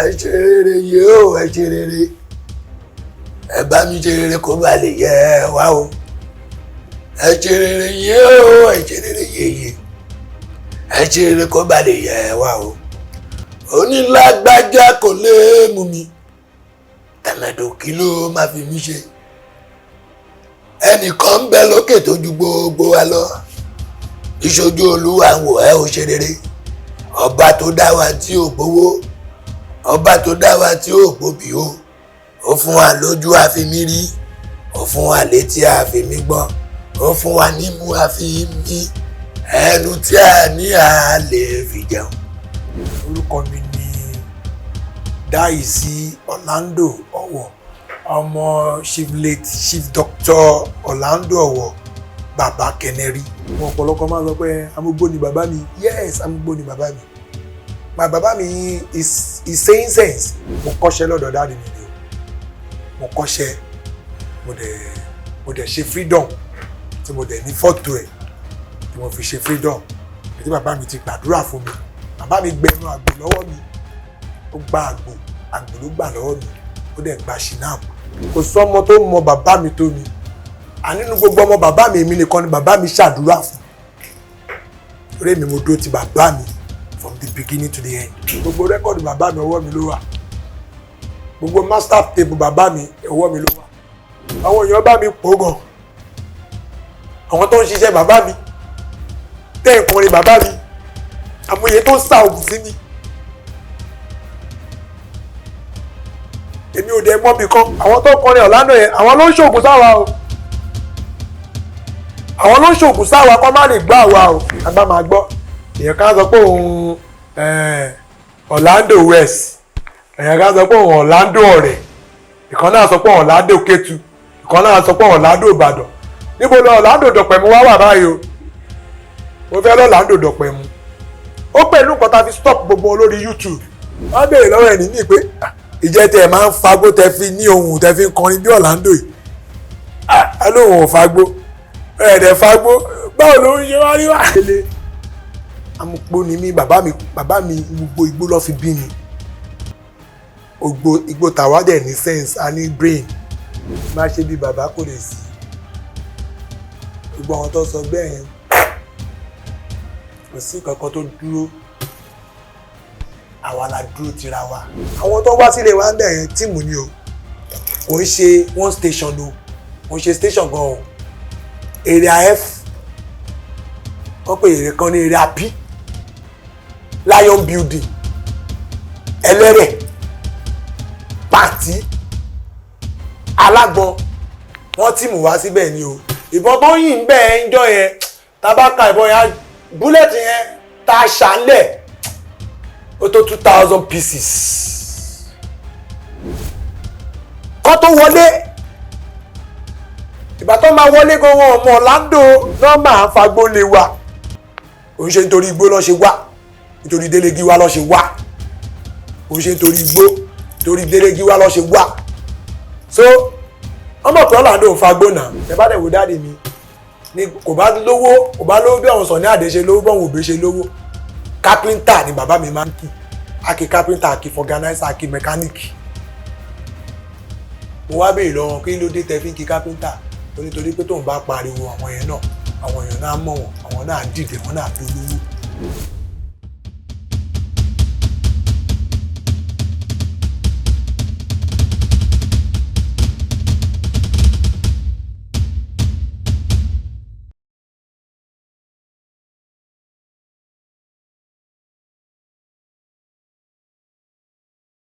Ẹ ṣe rere yìí o, ẹ ṣe rere. Ẹ bá mi ṣe rere kó ba lè yẹ ẹ wá o. Ẹ ṣe rere yìí o, ẹ ṣe rere yèyè. Ẹ ṣe rere kó ba lè yẹ ẹ wá o. Onílágbájá kò lè mú mi, tẹ̀mẹ̀dò kí ló má fi mí ṣe. Ẹnìkan ń bẹ lókè tó ju gbogbo wa lọ. Ìṣojú Olúwa ń wò ẹ́, ó ṣe rere. Ọba tó dá wa tí ò gbowó, ọba tó dá wa tí ò gbòbí o, ó fún wa lójú àfi mí rí, ó fún wa létí àfi mí gbọ́, ó fún wa nímú àfi mí, ẹnu tí a ní a lè fi jẹun. Orúkọ mi ni Dáìsí Orlando Ọ̀wọ̀, ọmọ Chief, late Chief Doctor Orlando Ọ̀wọ̀, bàbá Kẹnẹrí. Wọn ọ̀pọ̀lọpọ̀ máa ń sọ pé amúgbó ni bàbá mi. Yes, amúgbó ni bàbá mi. My bàbá mi is saying sense. Mo kọ́ṣẹ́ lọ́dọ̀ daddy mi ni o. Mo kọ́ṣẹ́, mo dẹ̀ ṣe freedom, tí mo dẹ̀ ní fọ́tò ẹ̀ tí mo fi ṣe freedom, tí bàbá mi ti gbàdúrà fún mi. Bàbá mi gbẹnu àgbò lọ́wọ́ mi. Ó gba àgbò, àgbò ló gbà lọ́wọ́ mi, ó dẹ̀ gba schnapps. Kò sọ́mọ tó mọ bàbá mi tó mi. Ànínú gbogbo ọmọ bàbá mi, èmi nìkan ni bàbá mi ṣàdúrà fún. Torí èmi, mo dúró ti bàbá mi from the beginning to the end. Gbogbo record bàbá mi, ọwọ́ mi ló wà. Gbogbo master tape bàbá mi, ọwọ́ mi ló wà. Àwọn èèyàn bá mi pò gan. Àwọn tó ń ṣiṣẹ́ bàbá mi, tẹ́ ìkọrin bàbá mi, àmúyẹ tó ń sa ògùn sí mi. Èmi ò dẹ̀ mọ́bì kan. Àwọn tó kọrin Orlando yẹn, àwọn ló ń ṣògùn sáwa o. Àwọn ló ń ṣògùn sáwa kọ́ má lè gbọ́ àwa o. Àgbà máa gbọ́. Èèyàn kan sọ pé òun Orlando West, èèyàn kan sọ pé òun Orlando Ọ̀rẹ́, ìkan náà sọ pé òun Orlando Kétu, ìkan náà sọ pé òun Orlando Ìbàdàn. Níbo lọ Orlando Dọ̀pẹ̀mú wá wà báyìí o? Mo fẹ́ lọ Orlando Dọ̀pẹ̀mú. Ó pẹ̀lú nǹkan tá a fi stop gbogbo wọn lórí YouTube. Wọ́n béèrè lọ́wọ́ ẹ̀ ní pé ìjẹ́ tẹ ẹ̀ máa ń fagbó tẹ fi ní ohun tẹ fi ń kọrin bí Orlando yìí. Á lóun ò fagbó, ẹ̀ẹ́dẹ̀ fagbó, báwo ló ń ṣe wá rí wá. Amúgbó ni mí. Bàbá mi, bàbá mi, gbogbo igbó ló fi bí mi. Ògbó igbó tàwa dẹ̀ ní sense, a ní brain. Má ṣe bí bàbá kò lè sí. Gbogbo àwọn tó sọ bẹ́ẹ̀ yẹn, kò sí kankan tó dúró. Àwa la dúró tira wa. Àwọn tó wá sílé wa ń bẹ̀ yẹn, team ni o. Kò ń ṣe one station o, kò ń ṣe station gan o. Area F, wọ́n pè èrè kan ní area P, Lion Building, Ẹlẹ́rẹ̀, Pàtí, Alágbọn, wọ́n team wá síbẹ̀ ni o. Ìbọn tó yìn bẹ́ẹ̀ ń jọ yẹn, tabaka ìbọn yẹn, bullet yẹn tá a ṣàlẹ̀, ó tó 2,000 pieces. Kọ́ tó wọlé, ìgbà tó máa wọlé gan, wọn ọmọ Orlando náà máa ń fagbó lé wa. Kò ń ṣe nítorí igbó lọ́ ṣe wá, nítorí Délé Gíwá lọ́ ṣe wá. Kò ń ṣe nítorí igbó, nítorí Délé Gíwá lọ́ ṣe wá. So wọ́n mọ̀ pé Orlando ń fagbó náà. Ẹ bá dẹ̀ wò, daddy mi ni kò bá lówó, kò bá lówó bí àwọn Sunny Adé ṣe lówó, bọ́n òbí ṣe lówó. Kápẹ́ńtà ni bàbá mi máa ń kí. Aki kápẹ́ńtà, aki vulcanizer, aki mẹkáníìkì. Mo wá béèrè lọ́wọ́, kí ló dé tẹ fi ń kí kápẹ́ńtà? Ó ní torí pé tóun bá pariwo àwọn yẹn náà, àwọn èèyàn náà mọ̀ wọ́n, àwọn náà dìde, wọ́n náà dolówó.